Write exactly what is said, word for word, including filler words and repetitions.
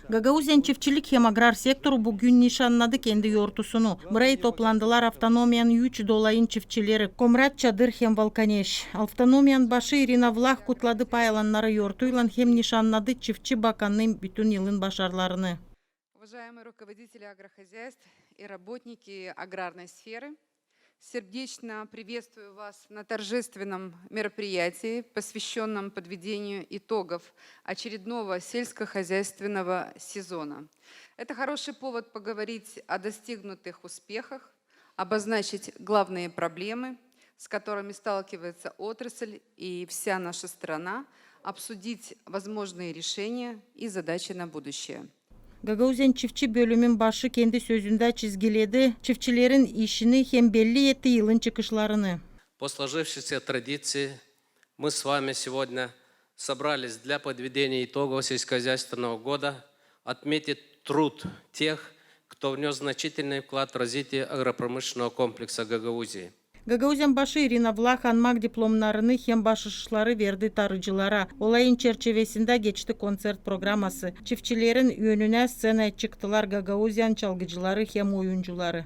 Gagauziya'nın çiftçilik hem agrar sektoru büün nişannadı kendi yortusunu. Burayı toplandılar avtonomiyanın üç dolayın çiftçileri: Komrat, Çadır hem Valkaneş. Avtonomiyanın başı İrina Vlah kutladı pay alannarı yortuylan hem nişannadı çiftçi bakannıın bütün yılın başarılarını. Уважаемые руководители агрохозяйств и работники аграрной сферы, сердечно приветствую вас на торжественном мероприятии, посвящённом подведению итогов очередного сельскохозяйственного сезона. Это хороший повод поговорить о достигнутых успехах, обозначить главные проблемы, с которыми сталкивается отрасль и вся наша страна, обсудить возможные решения и задачи на будущее. Gagauziyanın çiftçi bölümün başı kendi sözündä çizgiledi çiftçilerin işini hem belli etti yılın çıkışlarını. По сложившейся традиции мы с вами сегодня собрались для подведения итогов сельскохозяйственного года, отметить труд тех, кто внёс значительный вклад в развитие агропромышленного комплекса Гагаузии. Gagauziyanın başı İrina Vlah anmak diplomnarını hem başışları verdi tarıcılara. Olayın çerçivesindä geçti konţert programası. Çiftçilerin önünä sţenaya çıktılar Gagauziyanın çalgıcıları hem oyuncuları.